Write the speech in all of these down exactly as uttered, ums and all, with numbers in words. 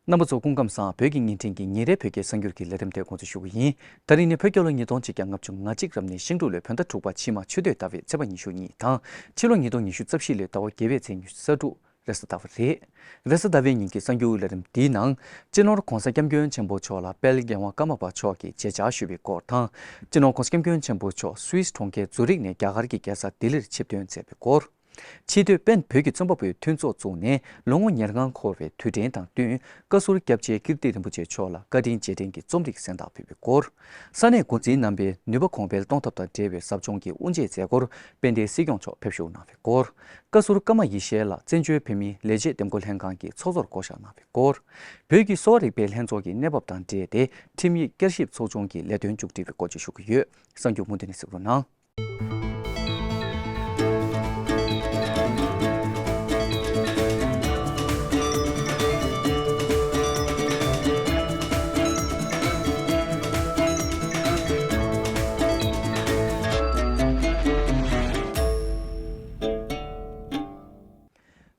རྣམ་པ་ཚོ་སྐུ་ཁམས་བཟང་། བོད་ཀྱི་བརྙན་འཕྲིན་གྱི་ཉིན་རེའི་བོད་སྐད་གསར་འགྱུར་གྱི་ལས་རིམ་དེ་འགོ་འཛུགས་ཞུ་གི་ཡིན། ད་རིང་ནི་བོད་རྒྱལ་ལོ་ཉིས་སྟོང་ཆིག་བརྒྱ་ལྔ་བཅུ་ང་གཅིག་རབ་གནས་ཤིང་འབྲུག་ལོའི་བོད་ཟླ་དྲུག་པ་ཕྱི་མ་ཆུ་སྟོད་ཟླ་བའི་ཚེས་པ་ཉི་ཤུ་གཉིས་དང་། ཕྱི་ལོ་ཉིས་སྟོང་ཉི་ཤུ་རྩ་བཞི་ལོའི་ཟླ་བ་བརྒྱད་པའི་ཚེས་ཉི་ཤུ་རྩ་དྲུག་རེས་གཟའ་ཟླ་བ་རེད། རེས་གཟའ་ཟླ་བའི་ཉིན་གྱི་གསར་འགྱུར་ལས་རིམ་འདིའི་ནང་། སྤྱི་ནོར་༧གོང་ས་༧སྐྱབས་མགོན་ཆེན་པོ་མཆོག་ལ་དཔལ་རྒྱལ་དབང་ཀརྨ་པ་མཆོག་གིས་མཇལ་བཅར་ཞུས་པའི་སྐོར་དང་། སྤྱི་ནོར་༧གོང་ས་༧སྐྱབས་མགོན་ཆེན་པོ་མཆོག་སུད་སི་གྲོང་ཁྱེར་ཛུ་རིག་ནས་རྒྱ་གར་གྱི་རྒྱལ་ས་ལྡི་ལིར་ཆིབས་ཐོན་མཛད་པའི་སྐོར། ཆེས་མཐོའི་པེན་བོད་ཀྱི་རྩོམ་པ་པོའི་མཐུན་ཚོགས་བཙུགས་ནས་ལོ་ངོ་ཉེར་ལྔ་འཁོར་བའི་དུས་དྲན་དང་བསྟུན། བཀའ་ཟུར་སྐྱབས་རྗེ་ཀིརྟི་རིན་པོ་ཆེ་མཆོག་ལ་བཀའ་དྲིན་རྗེས་དྲན་གྱི་རྩོམ་སྒྲིག་གཟེངས་རྟགས་ཕུལ་བའི་སྐོར། ས་གནས་འགོ་འཛིན་རྣམ་པས་ནུས་པ་གོང་འཕེལ་གཏོང་ཐབས་དང་འབྲེལ་བའི་ཟབ་སྦྱོང་གི་དབུ་འབྱེད་མཛད་སྒོར་དཔལ་ལྡན་སྲིད་སྐྱོང་མཆོག་ཕེབས་བཞུགས་གནང་བའི་སྐོར། བཀའ་ཟུར་ཀརྨ་ཡེ་ཤེས་ལགས་བཙན་བྱོལ་བོད་མིའི་ལས་བྱེད་འདེམས་བསྐོ་ལྷན་ཁང་གི་ཚོགས་གཙོར་བསྐོ་གཞག་གནང་བའི་སྐོར། བོད་ཀྱི་གསོ་བ་རིག་པའི་ལྷན་ཚོགས་ཀྱི་གནས་བབ་དང་འབྲེལ་ཏེ་ཁྲིམས་ཡིག་བསྐྱར་ཞིབ་ཚོགས་ཆུང་གི་ལས་དོན་མཇུག་སྒྲིལ་བའི་སྐོར་བཅས་ཞུ་གི་ཡོད། གསར་འགྱུར་མུ་མཐུད་ནས་གཟིགས་རོགས་གནང་།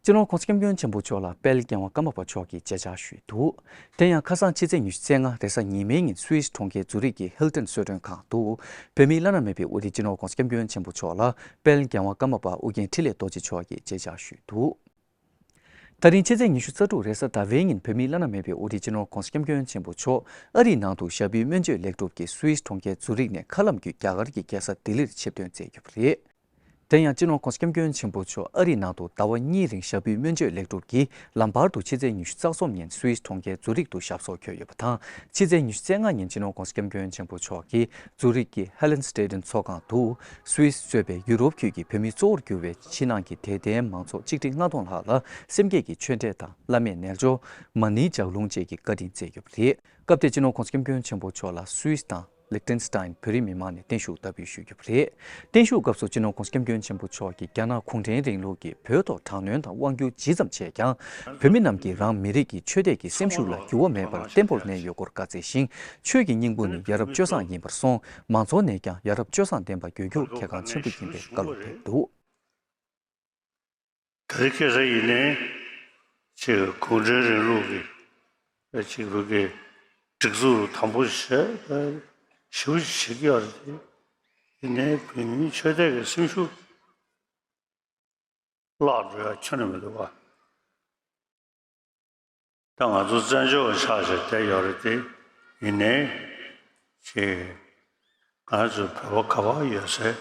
སྤྱི་ནོར་༧གོང་ས་༧སྐྱབས་མགོན་ཆེན་པོ་མཆོག་ལ་དཔལ་རྒྱལ་དབང་ཀརྨ་པ་མཆོག་གིས་མཇལ་བཅར་ཞུས་འདུག་དེ་ཡང་ཁ་སང་ཕྱི་ཚེས་ཉི་ཤུ་རྩ་ལྔ་རེས་གཟའ་ཉི་མའི་ཉིན་སུད་སི་གྲོང་ཁྱེར་ཛུ་རིག་གི་ཧིལ་ཏོན་གསོལ་མགྲོན་ཁང་དུ། བོད་མིའི་བླ་ན་མེད་པའི་དབུ་ཁྲིད་སྤྱི་ནོར་༧གོང་ས་༧སྐྱབས་མགོན་ཆེན་པོ་མཆོག་ལ་དཔལ་རྒྱལ་དབང་ཀརྨ་པ་ཨྱོན་འཕྲིན་ལས་རྡོ་རྗེ་མཆོག་གིས་མཇལ་བཅར་ཞུས་འདུག་དེ་རིང་ཕྱི་ཚེས་ཉི་ཤུ་རྩ་དྲུག་རེས་གཟའ་ཟླ་བའི་ཉིན་བོད་མིའི་བླ་ན་མེད་པའི་དབུ་ཁྲིད་སྤྱི་ནོར་༧གོང་ས་༧སྐྱབས་མགོན་ཆེན་པོ་མཆོག་ཨ་རིའི་ནང་དུ་ཞབས་པུའི་སྨན་བཅོས་ལེགས་གྲུབ་ཀྱིས་སུད་སི་གྲོང་ཁྱེར་ཛུ་རིག་ནས་མཁའ་ལམ་བརྒྱུད་རྒྱ་གར་གྱི་རྒྱལ་ས་ལྡི་ལིར་ཆིབས་ཐོན་མཛད་ཡོད་པ་རེད། དེ་ཡང་སྤྱི་ནོར་༧གོང་ས་༧སྐྱབས་མགོན་ཆེན་པོ་མཆོག་ཨ་རིའི་ནང་དུ་ཟླ་བ་གཉིས་རིང་ཞབས་པུའི་སྨན་བཅོས་ལེགས་གྲུབ་ཀྱིས་ལམ་བར་དུ་ཕྱི་ཚེས་ཉི་ཤུ་རྩ་གསུམ་ཉིན་སུད་སི་གྲོང་ཁྱེར་ཛུ་རིག་ཏུ་ཞབས་སོར་འཁོད་ཡོད་པ་དང་། ཕྱི་ཚེས་ཉི་ཤུ་རྩ་ལྔ་ཉིན་སྤྱི་ནོར་༧གོང་ས་༧སྐྱབས་མགོན་ཆེན་པོ་མཆོག་གིས་ཛུ་རིག་གི་ཧེ་ལེན་སི་ཏྲེ་ཏན་ཚོགས་ཁང་དུ། སུད་སི་གཙོས་པའི་ཡུ་རོབ་ཁུལ་གྱི་བོད་མིའི་གཙོ་བོར་གྱུར་བའི་ཕྱི་ནང་གི་དད་ལྡན་མང་ཚོགས་ཆིག་ཁྲི་ལྔ་སྟོང་ལྷག་ལ་སེམས་བསྐྱེད་ཀྱི་ཆོས་འབྲེལ་དང་བླ་མེད་རྣལ་འབྱོར། མ་ཎི་ལྗགས་ལུང་བཅས་ཀྱི་བཀའ་དྲིན་སྩལ་ཡོད་པ་རེད། སྐབས་དེར་སྤྱི་ནོར་༧གོང་ས་༧སྐྱབས་མགོན་ཆེན་པོ་མཆོག་ལ་སུད་སི་དང་། ལིག་ཏེན་སི་ཏཱན་བོད་རིགས་མི་མང་ནས་བརྟན་བཞུགས་བསྟར་འབུལ་ཞུས་ཡོད་པ་རེད། བརྟན་བཞུགས་སྐབས་སུ་སྤྱི་ནོར་༧གོང་ས་༧སྐྱབས་མགོན་ཆེན་པོ་མཆོག་གིས་རྒྱ་ནག་གུང་ཁྲན་རིང་ལུགས་ཀྱིས་བོད་ཐོག་དྲག་གནོན་དང་དབང་སྒྱུར་ཇི་ཙམ་བྱས་ཀྱང་། བོད་མི་རྣམས་ཀྱིས་རང་མི་རིགས་ཀྱི་ཆོས་དད་ཀྱི་སེམས་ཤུགས་ལ་འགྱུར་བ་མེད་པར་བརྟན་པོར་གནས་ཡོད་སྐོར་བཀའ་སྩལ་ཞིང་། ཆོས་ཀྱི་སྙིང་པོ་ནི་ཡ་རབས་སྤྱོད་བཟང་ཡིན་པར་སོང་། མང་ཚོགས་ནས་ཀྱང་ཡ་རབས་སྤྱོད་བཟང་ལྡན་པ་དགོས་རྒྱུ་གལ་འགངས་ཆེན་པོ་ཡིན་པའི་བཀའ་སློབ་ཕེབས་འདུག་དེ་རིང་ཁ་སང་ཡིན་ནའི་ཅིག་གུང་ཁྲན་རིང་ལུགས་ཀྱི་ཅིག་བོད་ཀྱི་སྒྲིག་འཛུགས་དམ་པོ་བྱས་ཞེ་པོ་ཅིག་བྱེད་ཀྱི་ཡོད་རེད། ཡིན་ནའི་བོད་མིའི་ཆོས་དད་ཀྱི་སེམས་ཤུགས་བརླག་འགྲོ་ཡ་ཁྱོན་ནས་མི་འདུག་བ། ད་ང་ཚོ་བཙན་བྱོལ་བ་ཆགས་བྱས་བསྡད་ཡོད་རེད་དེ། ཡིན་ནའི་ཅིག་ང་ཚོ་བོད་པ་ག་པར་ཡོད་སའི་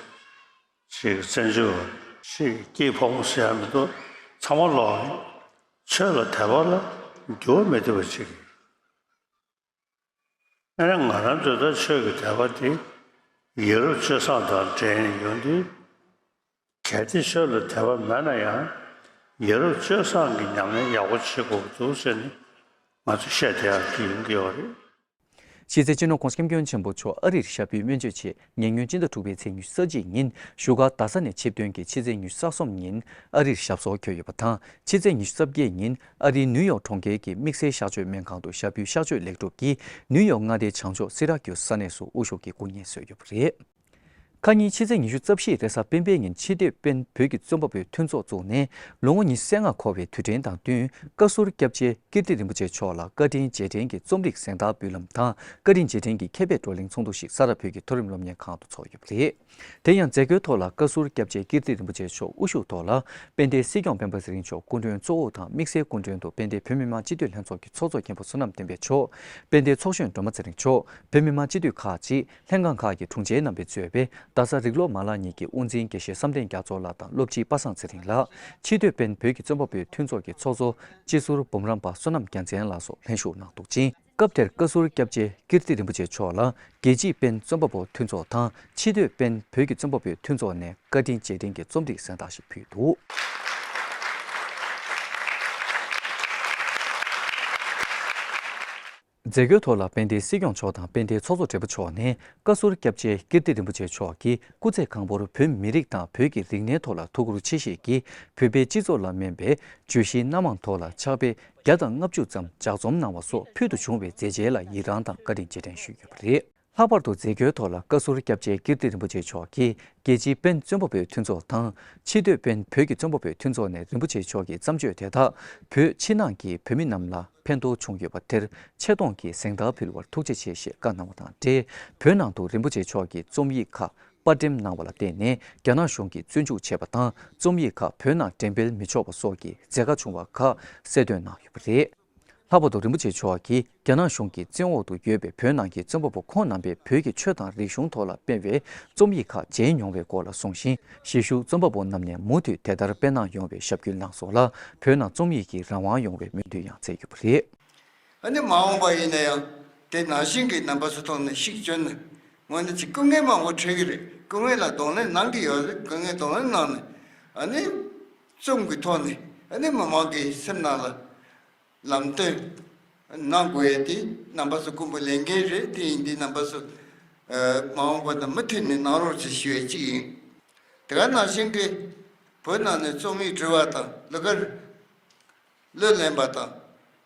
ཅིག་བཙན་བྱོལ་བ་ཅིག་སྐྱིད་ཕོངས་ཟེར་ཡ་མི་འདུག་ཚང་མ་ལོག་ཆོས་ལ་དད་པ་ལ་འགྱུར་བ་མི་ཐེབས་པ་ཅིག་ཨ་ནི་ང་རང་ཚོའི་ད་ཆོས་ཀྱི་དད་པ་དེ་ཡ་རབས་སྤྱོད་བཟང་དང་འབྲེལ་ནས་ཡོང་དུས། གལ་ཏེ་ཆོས་ལ་དད་པ་མེད་ན་ཡང་། ཡ་རབས་སྤྱོད་བཟང་གི་ཉམས་ལེན་ཡག་པོ་བྱེད་དགོས་ཀྱི་འདུག་ཟེར་ནས་ང་ཚོ་བཤད་བསྡད་ཡག་གི་ཡོང་གི་ཡོད་རེད། གཞི་རྩའི་སྤྱི་ནོར་༧གོང་ས་༧སྐྱབས་མགོན་ཆེན་པོ་མཆོག་ཨ་རིར་ཞབས་པུའི་སྨན་བཅོས་ཆེད་ཉེ་སྔོན་སྤྱི་ཟླ་དྲུག་པའི་ཚེས་ཉི་ཤུ་རྩ་གཅིག་ཉིན་བཞུགས་སྒར་རྡ་ས་ནས་ཆིབས་ཐོན་གྱིས་ཕྱི་ཚེས་ཉི་ཤུ་རྩ་གསུམ་ཉིན་ཨ་རིར་ཞབས་སོར་འཁོད་ཡོད་པ་དང་། ཕྱི་ཚེས་ཉི་ཤུ་རྩ་བརྒྱད་ཉིན་ཨ་རིའི་ནིའུ་ཡོག་གྲོང་ཁྱེར་གྱི་དམིགས་བསལ་གཤགས་བཅོས་སྨན་ཁང་དུ་ཞབས་པུའི་གཤགས་བཅོས་ལེགས་གྲུབ་ཀྱིས་ནིའུ་ཡོག་མངའ་སྡེའི་བྱང་ཕྱོགས་སི་ར་ཀིའུ་སི་ས་གནས་སུ་དབུ་བཞུགས་ཀྱི་སྐུ་ངལ་གསོས་ཡོད་པ་རེད། ཁ་ཉིན་ཕྱི་ཚེས་ཉི་ཤུ་རྩ་བཞི་རེས་གཟའ་སྤེན་པའི་ཉིན་ཕྱི་སྡོད་པེན་བོད་ཀྱི་རྩོམ་པ་པོའི་མཐུན་ཚོགས་བཙུགས་ནས་ལོ་ངོ་ཉི་ཤུ་རྩ་ལྔ་འཁོར་བའི་དུས་དྲན་དང་བསྟུན་བཀའ་ཟུར་སྐྱབས་རྗེ་ཀིརྟི་རིན་པོ་ཆེ་མཆོག་ལ་བཀའ་དྲིན་རྗེས་དྲན་གྱི་རྩོམ་སྒྲིག་གཟེངས་རྟགས་འབུལ་ལམ་དང་བཀའ་དྲིན་རྗེས་དྲན་གྱི་མཁས་པའི་བགྲོ་གླེང་ཚོགས་འདུ་ཞིག་ས་རཱ་བོད་ཀྱི་མཐོ་རིམ་སློབ་གཉེར་ཁང་དུ་འཚོགས་ཡོད་པ་རེད། དེ་ཡང་མཛད་སྒོའི་ཐོག་ལ་བཀའ་ཟུར་སྐྱབས་རྗེ་ཀིརྟི་རིན་པོ་ཆེ་མཆོག་དབུ་བཞུགས་ཐོག་ལ་དཔལ་ལྡན་སྲིད་སྐྱོང་སྤེན་པ་ཚེ་རིང་མཆོག་སྐུ་མགྲོན་གཙོ་བོ་དང་དམིགས་བསལ་སྐུ་མགྲོན་དུ་དཔལ་ལྡན་བོད་མི་མང་སྤྱི་འཐུས་ལྷན་ཚོགས་ཀྱི་ཚོགས་གཙོ་མཁན་པོ་བསོད་ནམས་བསྟན་འཕེལ་མཆོག་དཔལ་ལྡན་ཚོགས་གཞོན་སྒྲོལ་མ་ཚེ་རིང་མཆོག་བོད་མི་མང་སྤྱི་འཐུས་ཁག་ཅིག་ལྷན་ཁང་ཁག་གི་དྲུང་ཆེ་རྣམ་པས་གཙོས་པའི་རྡ་ས་རིགས་སློབ་མ་ལག་གཉིས་ཀྱི་དབུ་འཛིན་དགེ་བཤེས་བསམ་གཏན་རྒྱ་མཚོ་ལགས་དང་སློབ་སྤྱི་པ་སངས་ཚེ་རིང་ལགས། ཕྱི་སྡོད་པེན་བོད་ཀྱི་རྩོམ་པ་པོའི་མཐུན་ཚོགས་ཀྱི་ཚོགས་གཙོ་སྤྱི་ཟུར་འབུམ་རམས་པ་བསོད་ནམས་རྒྱལ་མཚན་ལགས་སོགས་ལྷན་ཞུགས་གནང་འདུག་ཅིང་། སྐབས་དེར་བཀའ་ཟུར་སྐྱབས་རྗེ་ཀིརྟི་རིན་པོ་ཆེ་མཆོག་ལ་རྒྱལ་སྤྱིའི་པེན་རྩོམ་པ་པོ་མཐུན་ཚོགས་དང་ཕྱི་སྡོད་པེན་བོད་ཀྱི་རྩོམ་པ་པོའི་མཐུན་ཚོགས་ནས་བཀའ་དྲིན་རྗེས་དྲན་གྱི་རྩོམ་སྒྲིག་གཟེངས་རྟགས་ཤིག་ཕུལ་འདུག་མཛད་སྒོའི་ཐོག་ལ་དཔལ་ལྡན་སྲིད་སྐྱོང་མཆོག་དང་དཔལ་ལྡན་ཚོགས་གཙོ་སྦྲེལ་པོ་མཆོག་ནས་བཀའ་ཟུར་སྐྱབས་རྗེ་ཀིརྟི་རིན་པོ་ཆེ་མཆོག་གིས་སྐུ་ཚེ་གང་པོར་བོད་མི་རིགས་དང་བོད་ཀྱི་རིག་གནས་ཐོག་ལ་ཐུགས་ཁུར་ཆེ་བཞེས་ཀྱིས་བོད་པའི་སྤྱི་ཚོགས་ལ་སྨན་པའི་བརྗོད་གཞིའི་སྣ་མང་ཐོག་ལ་ཕྱག་དཔེ་བརྒྱ་དང་ལྔ་བཅུ་ཙམ་ལྗགས་རྩོམ་གནང་བ་སོགས་ཕུལ་དུ་བྱུང་བའི་མཛད་རྗེས་ལ་ཡི་རངས་དང་བཀའ་དྲིན་རྗེས་དྲན་ཞུས་ཡོད་པ་རེད། ལྷག་པར་དུ་མཛད་སྒོའི་ཐོག་ལ་བཀའ་ཟུར་སྐྱབས་རྗེ་ཀིརྟི་རིན་པོ་ཆེ་མཆོག་གིས་རྒྱལ་སྤྱིའི་པེན་བཙོན་པ་པོའི་མཐུན་ཚོགས་དང་ཕྱི་སྡོད་པེན་བོད་ཀྱི་བཙོན་པ་པོའི་མཐུན་ཚོགས་ནས་རིན་པོ་ཆེ་མཆོག་གི་བརྩམས་ཆོས་དེ་དག་བོད་ཕྱི་ནང་གི་བོད་མི་རྣམས་ལ་ཕན་ཐོགས་བྱུང་ཡོད་པ་དེར་ཆེ་མཐོང་གིས་གཟེངས་རྟགས་ཕུལ་བར་ཐུགས་རྗེ་ཆེ་ཞེས་བཀའ་གནང་བ་དང་འབྲེལ། བོད་ནང་དུ་རིན་པོ་ཆེ་མཆོག་གི་རྩོམ་ཡིག་ཁག་པར་འགྲེམས་གནང་བ་ལ་བརྟེན་ནས་རྒྱ་ནག་གཞུང་གིས་བཙོན་འཇུག་བྱས་པ་དང་རྩོམ་ཡིག་ཁག་བོད་ནང་འགྲེམས་སྤེལ་མི་ཆོག་པ་སོགས་ཀྱི་མཛད་དཀའ་བྱུང་བ་ཁག་གསལ་སྟོན་གནང་ཡོད་པ་རེད། ལྷག་པར་དུ་རིན་པོ་ཆེ་མཆོག་གིས་རྒྱ་ནག་གཞུང་གི་བཙོན་འོག་ཏུ་ཡོད་པའི་བོད་ནང་གི་བཙོན་པ་པོ་ཁོང་རྣམ་པས་བོད་ཀྱི་ཆོས་དང་རིག་གཞུང་ཐོག་ལ་སྤེལ་བའི་རྩོམ་ཡིག་ཁག་མཇལ་མྱོང་བའི་སྐོར་ལ་གསུངས་ཤིང་། གཞིས་བཞུགས་རྩོམ་པ་པོ་རྣམས་ནས་མུ་མཐུད་དེ་ལྟར་སྤེལ་གནང་ཡོང་བའི་ཞབས་སྐུལ་གནང་སོགས་ལ་བོད་ནང་རྩོམ་ཡིག་གི་རང་དབང་ཡོང་བའི་སྨོན་འདུན་ཡང་བསྩལ་ཡོད་པ་རེད། ཨ་ནི་མ་འོངས་པ་ཡིན་ན་ཡང་དེ་ནང་བཞིན་གྱི་རྣམ་པ་ཚོ་ཐོག་ནས་ཤུགས་བསྐྱོན་ནས་ངོས་ནས་ཅིག་སྐུ་ངལ་མང་པོ་འཕྲད་ཀྱི་རེད། སྐུ་ངལ་ལ་གདོང་ལེན་གནང་གི་ཡོད་རེད། སྐུ་ངལ་གདོང་ལེན་གནང་ནས་ཨ་ནི་རྩོམ་གྱི་ཐོག་ནས་ཨ་ནི་མི་མང་གི་སེམས་ནང་ལ་ལམ་སྟོན་གནང་དགོས་ཡས་དེ་རྣམ་པ་ཚོ་ཀུན་པོ་ལས་འགན་རེད། དེ་ཡིན་དུས་རྣམ་པ་ཚོ་ཨ་མ་འོངས་པ་ན་མུ་མཐུད་ནས་གནང་རོགས་ཞེས་ཞུ་ཡས་གཅིག་ཡིན། དེ་ག་ནང་བཞིན་གྱི་བོད་ནང་ནས་རྩོམ་ཡིག་འབྲི་བ་དང་ལ་ཀར་གླུ་ལེན་པ་དང་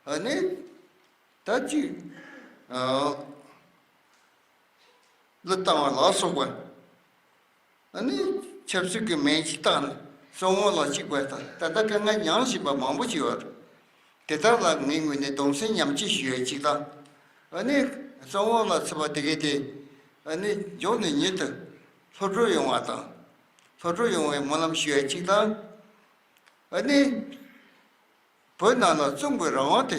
ཨ་ནི་ད་ཅིག་ཨ་གླུ་བཏང་བ་ལ་སོགས་པ། ཨ་ནི་ཆབ་སྲིད་ཀྱི་མིང་ཞིག་བཏགས་ནས་བཙོན་འོག་ལ་གཅིག་པ་དང་ད་ལྟ་དཀའ་ངལ་མྱངས་བཞིན་པ་མང་པོ་ཞིག་ཡོད་རེད། དེ་དག་ལ་ངའི་ངོས་ནས་གདུང་སེམས་མཉམ་སྐྱེད་ཞུ་ཡས་གཅིག་དང་། ཨ་ནི་བཙོན་འོག་ལ་ཚུད་པ་དེ་གས་དེ་ཨ་ནི་མགྱོགས་ནས་མྱུར་དུ་ལྷོད་འགྲོ་ཡོང་བ་དང་། ལྷོད་འགྲོ་ཡོང་བའི་སྨོན་ལམ་ཞུ་ཡས་གཅིག་དང་། ཨ་ནི་བོད་ནང་ལ་བཙོན་གྱི་རང་དབང་དེ་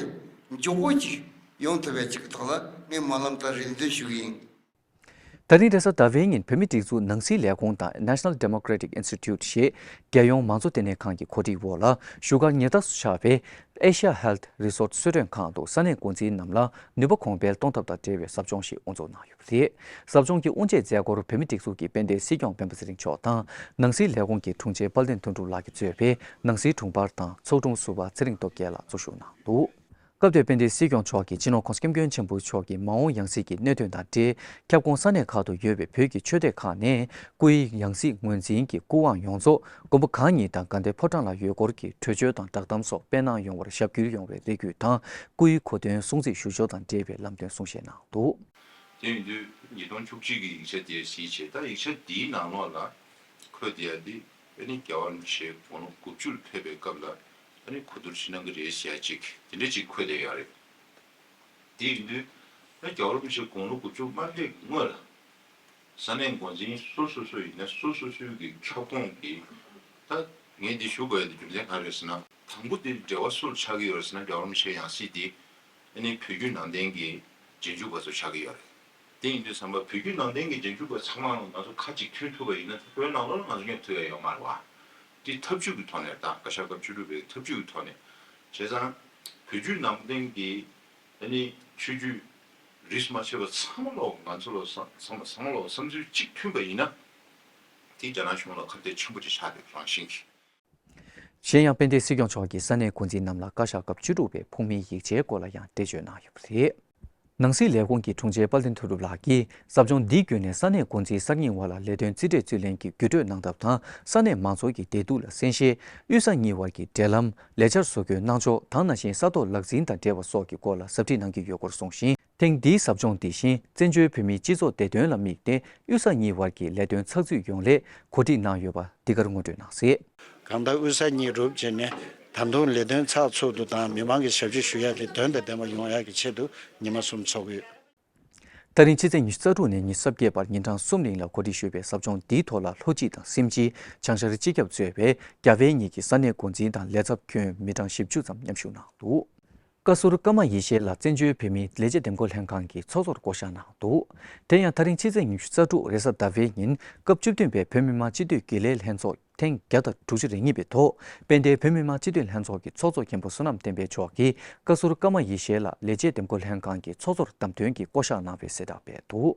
མགྱོགས་པོ་ཅིག་ཡོང་ཐུབ་པའི་ཅིག་གི་ཐོག་ལ་ངས་སྨོན་ལམ་དང་རེ་འདུན་ཞུ་གི་ཡིན། ད་རིང་རེས་གཟའ་ཟླ་བའི་ཉིན་བོད་མིའི་སྒྲིག་འཛུགས་ནང་སྲིད་ལས་ཁུངས་དང་National Democratic Institute ཞེས་རྒྱལ་ཡོངས་མང་གཙོ་ལྟེ་གནས་ཁང་གི་གོ་སྒྲིག་འོག་ལ་བཞུགས་སྒར་ཉེ་འདབས་སུ་ཆགས་པའི་Asia Health Resort གསོལ་མགྲོན་ཁང་དུ་ས་གནས་འགོ་འཛིན་རྣམས་ལ་ནུས་པ་གོང་འཕེལ་གཏོང་ཐབས་དང་འབྲེལ་བའི་ཟབ་སྦྱོང་ཞིག་དབུ་འཛུགས་གནང་ཡོད་པ་རེད། ཟབ་སྦྱོང་གི་དབུ་འབྱེད་མཛད་སྒོར་བོད་མིའི་སྒྲིག་འཛུགས་ཀྱི་དཔལ་ལྡན་སྲིད་སྐྱོང་སྤེན་པ་ཚེ་རིང་མཆོག་དང་ནང་སྲིད་ལས་ཁུངས་ཀྱི་དྲུང་ཆེ་དཔལ་ལྡན་དོན་གྲུབ་ལགས་ཀྱིས་གཙོས་པའི་ནང་སྲིད་དྲུང་འཕར་དང་ཚོགས་དྲུང་ཟུར་པ་ཚེ་རིང་སྟོབས་རྒྱལ་ལགས་གཙོ་བཞུགས་གནང་འདུག་སྐབས་དེར་དཔལ་ལྡན་སྲིད་སྐྱོང་མཆོག་གིས་སྤྱི་ནོར་༸གོང་ས་༸སྐྱབས་མགོན་ཆེན་པོ་མཆོག་གི་མ་འོངས་ཡང་སྲིད་ཀྱི་གནད་དོན་དང་འབྲེལ། ཁྱབ་ཁོངས་ས་གནས་ཁག་ཏུ་ཡོད་པའི་བོད་ཀྱི་ཆོས་སྡེ་ཁག་ནས་སྐུའི་ཡང་སྲིད་ངོས་འཛིན་གྱི་སྐུ་དབང་ཡོངས་རྫོགས་མགོན་པོ་གང་ཉིད་དང་དགའ་ལྡན་ཕོ་བྲང་ལ་ཡོད་སྐོར་གྱི་གྲོས་ཆོད་དང་བསྒྲགས་གཏམ་སོགས་སྤེལ་གནང་ཡོང་བར་ཞབས་སྐུལ་ཡོང་བའི་རེ་སྐུལ་དང་། སྐུའི་གོ་སྟོན་སྲུང་བརྩི་ཞུ་ཕྱོགས་དང་འབྲེལ་བའི་ལམ་སྟོན་གསུང་བཤད་གནང་འདུག་དེ་ཡིན་དུས་ཉིས་སྟོང་བཅུ་གཅིག་གི་ཡིག་ཆ་དེ་གཟིགས་བྱས། ད་ཡིག་ཆ་འདིའི་ནང་ལོགས་ལ་འཁོད་བསྡད་ཡ་འདི་ཨ་ནི་རྒྱལ་བ་རིན་པོ་ཆེ་དགུང་ལོ་དགུ་བཅུ་ལ་ཕེབས་པའི་སྐབས་ལ་ཨ་ནི་གོ་བསྡུར་ཞིག་གནང་གི་རེད་ཟེར་ཡ་ཅིག་དེ་འདྲ་ཅིག་འཁོད་བསྡད་ཡོད་རེད། དེ་ཡིན་དུས་ཨ་རྒྱལ་བ་རིན་པོ་ཆེ་དགུང་ལོ་དགུ་བཅུ་མ་ཕེབས་སྔོན་ལ་ས་གནས་འགོ་འཛིན་སོ་སོ་སོ་ཡིན་ན་སོ་སོ་སོའི་གི་ཁྱབ་ཁོངས་ཀྱི། ད་ངས་འདི་ཞུ་དགོས་ཡ་འདི་རྒྱུ་མཚན་ག་རེ་རེད་ཟེར་ན། དང་པོ་འདི་འབྲེལ་བ་སུ་ལ་ཆགས་ཀྱི་ཡོད་རེད་ཟེར་ན། རྒྱལ་བ་རིན་པོ་ཆེའི་ཡང་སྲིད་འདི་ཨ་ནི་བོད་བརྒྱུད་ནང་བསྟན་གྱི་རྗེས་འཇུག་པ་ཚོ་ཆགས་ཀྱི་ཡོད་རེད། དེ་ཡིན་དུས་ཙམ་པ་བོད་བརྒྱུད་ནང་བསྟན་གྱི་རྗེས་འཇུག་པ་ཚང་མ་ལ་ང་ཚོ་ཁ་ཅིག་མཐུན་ཐུབ་པ་ཡིན་ན། བོད་ནང་ལོགས་ལ་ང་ཚོ་མཉམ་ཐུབ་ཡ་ཡོད་མ་རེད་བ། འདི་ཐབས་ཇུས་ཀྱི་ཐོག་ནས། ད་བཀའ་ཤག་སྐབས་བཅུ་དྲུག་པའི་ཐབས་ཇུས་ཀྱི་ཐོག་ནས། བྱས་ཙང་བོད་བརྒྱུད་ནང་བསྟན་གྱི་ཨ་ནི་ཆོས་བརྒྱུད་རིས་མ་ཆད་པ་ཚང་མ་ལོག་ང་ཚོ་ལོག་བསམ་ཚང་མ་ཚང་མ་ལོག་བསམ་ཚུལ་གཅིག་མཐུན་པ་ཡིན་ན། དེ་རྒྱ་ནག་གཞུང་ལ་ཁ་གཏད་ཆེན་པོ་ཅིག་ཆགས་འདུག་རང་བཞིན་གྱིས། གཞན་ཡང་དཔལ་ལྡན་སྲིད་སྐྱོང་མཆོག་གིས་ས་གནས་འགོ་འཛིན་རྣམས་ལ་བཀའ་ཤག་སྐབས་བཅུ་དྲུག་པའི་ཕུགས་མིའི་ཡིག་ཆའི་སྐོར་ལ་ཡང་འགྲེལ་བརྗོད་གནང་ཡོད་པ་རེད། ནང་སྲིད་ལས་ཁུངས་ཀྱི་དྲུང་ཆེ་དཔལ་ལྡན་དོན་གྲུབ་ལགས་ཀྱིས་ཟབ་སྦྱོང་འདི་བརྒྱུད་ནས་ས་གནས་འགོ་འཛིན་གསར་རྙིང་བར་ལ་ལས་དོན་རྩིས་སྤྲོད་རྩིས་ལེན་གྱི་བརྒྱུད་སྤྲོད་གནང་ཐབས་དང་། ས་གནས་མང་ཚོགས་ཀྱི་བདེ་སྡུག་ལ་གསན་བཞེས། དབུས་ས་གཉིས་བར་གྱི་འབྲེལ་ལམ། ལས་འཆར་བཟོ་འགོད་གནང་ཕྱོགས་དང་། ནང་བཞིན་ས་ཐོག་ལག་འཛིན་དང་འབྲེལ་བ་སོགས་ཀྱི་སྐོར་ལ་ཟབ་ཁྲིད་གནང་གི་ཡོད་སྐོར་གསུངས་ཤིང་། ཐེངས་འདིའི་ཟབ་སྦྱོང་འདི་བཞིན་བཙན་བྱོལ་བོད་མིའི་སྤྱི་ཚོགས་བདེ་དོན་ལ་དམིགས་ཏེ་དབུས་ས་གཉིས་བར་གྱི་ལས་དོན་ཚགས་ཚུད་ཡོང་སླད་གོ་སྒྲིག་གནང་ཡོད་པ་འདི་གར་ངོ་སྤྲོད་གནང་གསལ། གང་ལྟར་དབུས་ས་གཉིས་གྲུབ་བྱས་ནས་ད་དུང་ལས་དོན་ཚགས་ཚུད་དུ་དང་མི་མང་གི་ཞབས་ཕྱི་ཞུ་ཡག་གི་དོན་དང་ལྡན་པ་ཡོང་ཡག་གི་ཆེད་དུ་ཉི་མ་གསུམ་འཚོགས་ཡོད། ད་རིང་ཕྱི་ཚེས་ཉི་ཤུ་རྩ་དྲུག་ནས་ཉི་ཤུ་རྩ་བརྒྱད་བར་ཉིན་གྲངས་གསུམ་རིང་ལ་གོ་སྒྲིག་ཞུས་པའི་ཟབ་སྦྱོང་འདིའི་ཐོག་ལ་ལྷོ་སྤྱི་དང་སེམས་སྤྱི། བྱང་ཤར་སྤྱི་ཁྱབ་གཙོས་པའི་རྒྱ་བལ་གཉིས་ཀྱི་ས་གནས་འགོ་འཛིན་དང་ལས་ཚབ་ཁྱོན་མི་གྲངས་བཞི་བཅུ་ཙམ་མཉམ་ཞུགས་གནང་འདུག་བཀའ་ཟུར་ཀརྨ་ཡེ་ཤེས་ལགས་བཙན་བྱོལ་བོད་མིའི་ལས་བྱེད་འདེམས་བསྐོ་ལྷན་ཁང་གི་ཚོགས་གཙོར་བསྐོ་གཞག་གནང་འདུག་དེ་ཡང་ད་རིང་ཕྱི་ཚེས་ཉི་ཤུ་རྩ་དྲུག་རེས་གཟའ་ཟླ་བའི་ཉིན་སྐབས་བཅུ་བདུན་པའི་བོད་མི་མང་སྤྱི་འཐུས་དགེ་ལས་ལྷན་ཚོགས་ཐེངས་བརྒྱ་དང་དྲུག་ཅུ་རེ་གཉིས་པའི་ཐོག་དཔལ་ལྡན་བོད་མི་མང་སྤྱི་འཐུས་ལྷན་ཚོགས་ཀྱི་ཚོགས་གཙོ་མཁན་པོ་བསོད་ནམས་བསྟན་འཕེལ་མཆོག་གིས་བཀའ་ཟུར་ཀརྨ་ཡེ་ཤེས་ལགས་ལས་བྱེད་འདེམས་བསྐོ་ལྷན་ཁང་གི་ཚོགས་གཙོར་བདམས་ཐོན་གྱིས་བསྐོ་གཞག་གནང་བའི་གསལ་བསྒྲགས་སྤེལ་འདུག་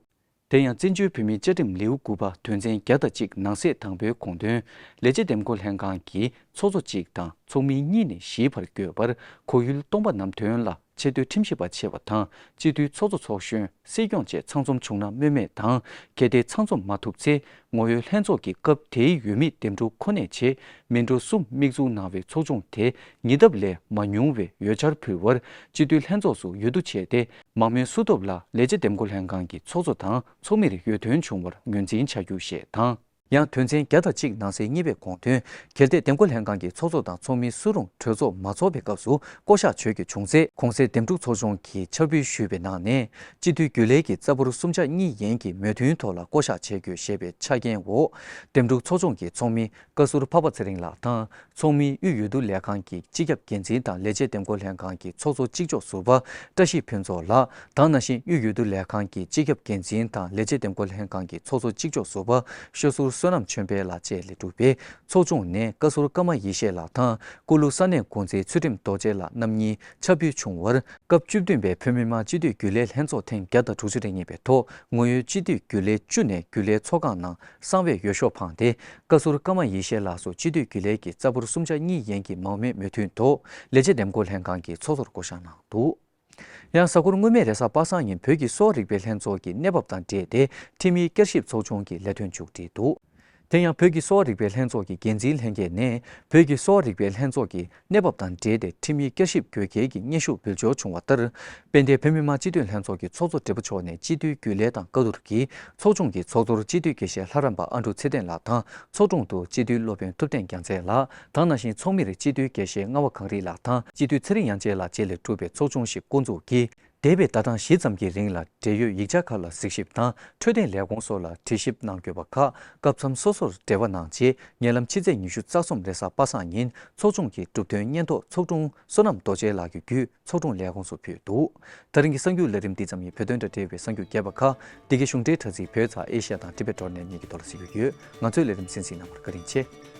དེ་ཡང་བཙན་བྱོལ་བོད་མིའི་བཅའ་ཁྲིམས་ལེའུ་དགུ་པ་དོན་ཚན་བརྒྱ་དང་གཅིག་ནང་གསེས་དང་པོའི་དགོངས་དོན། ལས་བྱེད་འདེམས་བསྐོ་ལྷན་ཁང་གི་ ཚོགས་གཙོ་གཅིག་དང་ཚོགས་མི་གཉིས་ནས་བཞིའི་བར་དགོས་པར་གོ་ཡུལ་སྟོང་པ་ནམ་ཐོན་ལ་ཆེས་མཐོའི་ཁྲིམས་ཞིབ་པ་ཆེ་བ་དང་སྤྱི་འཐུས་ཚོགས་གཙོ་ཚོགས་གཞོན། སྲིད་སྐྱོང་བཅས་ཚང་འཛོམས་བྱུང་ན་སྨོས་མེད་དང་། གལ་ཏེ་ཚང་འཛོམས་མ་ཐུབ་ཚེ་ངོ་ཡོད་ལྷན་ཚོགས་ཀྱི་སྐབས་དེའི་འོས་མི་འདེམས་སྒྲུག་ཁོ་ནས་བྱེད་མི་འགྲོ་གསུམ་དམིགས་འཛུགས་གནང་བའི་ཚོགས་ཆུང་དེ་ཉིས་ལྡབ་ལས་མ་ཉུང་བའི་འོས་འཆར་ཕུལ་བར་སྤྱི་འཐུས་ལྷན་ཚོགས་སུ་འོས་བསྡུ་བྱས་ཏེ་མང་མོས་སུ་ཐོབ་ལ་ལས་བྱེད་འདེམས་བསྐོ་ལྷན་ཁང་གི་ཚོགས་གཙོ་དང་ཚོགས་མིར་འོས་ཐོན་བྱུང་བར་ངོས་འཛིན་བྱ་རྒྱུ་ཞེས་དང་། ཡང་དོན་ཚན་བརྒྱ་དང་གཅིག་ནང་གསེས་གཉིས་པའི་དགོངས་དོན། གལ་ཏེ་འདེམས་བསྐོ་ལྷན་ཁང་གི་ཚོགས་གཙོ་དང་ཚོགས་མི་སུ་རུང་གྲོས་ཚོགས་མ་ཚོགས་པའི་སྐབས་སུ་བསྐོ་གཞག་བྱེད་རྒྱུ་བྱུང་ཚེ། གོང་གསལ་འདེམས་སྒྲུག་ཚོགས་ཆུང་གིས་ཕྱག་ཕུལ་ཞུས་པའི་ནང་ནས་སྤྱི་འཐུས་རྒྱུན་ལས་ཀྱི་རྩ་འབོར་གསུམ་ཆ་གཉིས་ཡན་གྱི་མོས་མཐུན་ཐོག་ལ་བསྐོ་གཞག་བྱེད་དགོས་ཞེས་པའི་ཆ་རྐྱེན་འོག་འདེམས་སྒྲུག་ཚོགས་ཆུང་གི་ཚོགས་མི་བཀའ་ཟུར་འཕགས་པ་ཚེ་རིང་ལགས་དང་། ཚོགས་མིའི་དབུས་འོས་བསྡུ་ལས་ཁང་གི་སྤྱི་ཁྱབ་འགན་འཛིན་དང་ལས་བྱེད་འདེམས་བསྐོ་ལྷན་ཁང་གི་ཚོགས་གཙོ་གཅིག་ལྕོགས་ཟུར་པ་བཀྲ་ཤིས་ཕུན་ཚོགས་ལགས་དང་། ནང་བཞིན་དབུས་འོས་བསྡུ་ལས་ཁང་གི་སྤྱི་ཁྱབ་འགན་འཛིན་དང་ལས་བྱེད་འདེམས་བསྐོ་ལྷན་ཁང་གི་ཚོགས་གཙོ་གཅིག་ལྕོགས་ཟུར་པ་ཤོ་ཟུར་བསོད་ནམས་ཆོས་འཕེལ་ལགས་བཅས་ལས་གྲུབ་པའི་ཚོགས་ཆུང་ནས་བཀའ་ཟུར་ཀརྨ་ཡེ་ཤེས་ལགས་དང་། ཀུ་ལུ་ས་གནས་འགོ་འཛིན་ཚུལ་ཁྲིམས་རྡོ་རྗེ་ལགས་རྣམ་གཉིས་ཕྱག་ཕུལ་བྱུང་བར། སྐབས་བཅུ་བདུན་པའི་བོད་མི་མང་སྤྱི་འཐུས་རྒྱུན་ལས་ལྷན་ཚོགས་ཐེངས་བརྒྱ་དང་དྲུག་ཅུ་རེ་གཉིས་པའི་ཐོག་ངོ་ཡོད་སྤྱི་འཐུས་རྒྱུན་ལས་བཅུ་ནས་རྒྱུན་ལས་ཚོགས་ཁང་ནང་གསང་བའི་འོས་ཤོག་འཕངས་ཏེ། བཀའ་ཟུར་ཀརྨ་ཡེ་ཤེས་ལགས་སུ་སྤྱི་འཐུས་རྒྱུན་ལས་ཀྱི་རྩ་འབོར་གསུམ་ཆ་གཉིས་ཡན་གྱི་མང་མོས་མོས་མཐུན་ཐོག་ལས་བྱེད་འདེམས་བསྐོ་ལྷན་ཁང་གི་ཚོགས་གཙོར་བསྐོ་གཞག་གནང་འདུག་ཡང་གཟའ་འཁོར་སྔོན་མའི་རེས་གཟའ་པ་སངས་ཉིན་བོད་ཀྱི་གསོ་བ་རིག་པའི་ལྷན་ཚོགས་ཀྱི་གནས་བབ་དང་འབྲེལ་ཏེ་ཁྲིམས་ཡིག་བསྐྱར་ཞིབ་ཚོགས་ཆུང་གི་ལས་དོན་མཇུག་བསྒྲིལ་འདུག་དེ་ཡང་བོད་ཀྱི་གསོ་བ་རིག་པའི་ལྷན་ཚོགས་ཀྱི་འགན་འཛིན་ལྷན་རྒྱས་ནས་བོད་ཀྱི་གསོ་བ་རིག་པའི་ལྷན་ཚོགས་ཀྱི་གནས་བབ་དང་འབྲེལ་ཏེ་ཁྲིམས་ཡིག་བསྐྱར་ཞིབ་དགོས་གལ་གྱི་སྙན་ཞུ་འབུལ་འབྱོར་བྱུང་བ་ལྟར། དཔལ་ལྡན་བོད་མི་མང་སྤྱི་འཐུས་ལྷན་ཚོགས་ཀྱི་ཚོགས་གཙོ་བགྲེས་པོ་མཆོག་ནས་སྤྱི་འཐུས་རྒྱུན་ལས་དང་བཀའ་བསྡུར་གྱིས་ཚོགས་ཆུང་གི་ཚོགས་གཙོར་སྤྱི་འཐུས་དགེ་བཤེས་ལྷ་རམས་པ་ཨ་འབྲུག་ཚེ་བརྟན་ལགས་དང་། ཚོགས་དྲུང་དུ་སྤྱི་འཐུས་སློབ་དཔོན་ཐུབ་བསྟན་རྒྱལ་མཚན་ལགས་དང་། ནང་བཞིན་ཚོགས་མིར་སྤྱི་འཐུས་དགེ་བཤེས་རྔ་བ་གངས་རི་ལགས་དང་། སྤྱི་འཐུས་ཚེ་རིང་དབྱངས་ཅན་ལགས་བཅས་ལས་གྲུབ་པའི་ཚོགས་ཆུང་ཞིག་བསྐོ་འཛུགས་ཀྱིས། འདས་པའི་ཟླ་གྲངས་བཞི་ཙམ་གྱི་རིང་ལ་འབྲེལ་ཡོད་ཡིག་ཆ་ཁག་ལ་གཟིགས་ཞིབ་དང་འཕྲོད་བསྟེན་ལས་ཁུངས་སོགས་ལ་དྲི་ཞིབ་གནང་དགོས་པ་ཁག་སྐབས་མཚམས་སོ་སོར་འབྲེལ་བ་གནང་རྗེས། ཉེ་ལམ་ཕྱི་ཚེས་ཉི་ཤུ་རྩ་གསུམ་རེས་གཟའ་པ་སངས་ཉིན་ཚོགས་ཆུང་གི་གྲུབ་དོན་སྙན་ཐོ་ཚོགས་དྲུང་བསོད་ནམས་རྡོ་རྗེ་ལགས་ཀྱི་བརྒྱུད་ཚོགས་དྲུང་ལས་ཁུངས་སུ་ཕུལ་འདུག་ད་རིང་གི་གསར་འགྱུར་ལས་རིམ་འདི་ཙམ་ཡིན། བོད་དོན་དང་འབྲེལ་བའི་གསར་འགྱུར་རྒྱས་པ་ཁག་འདི་གའི་གཞུང་འབྲེལ་དྲ་ཚིགས་བོད་ཚགས་ཨེ་ཤ་ཡ་དང་ཊི་བེཊ་ཌོཊ་ནེཊ་གཉིས་ཀྱི་ཐོག་ལ་གཟིགས་རྒྱུ་ཡོད། ང་ཚོའི་ལས་རིམ་གསན་གཟིགས་གནང་བར་བཀའ་དྲིན་ཆེ།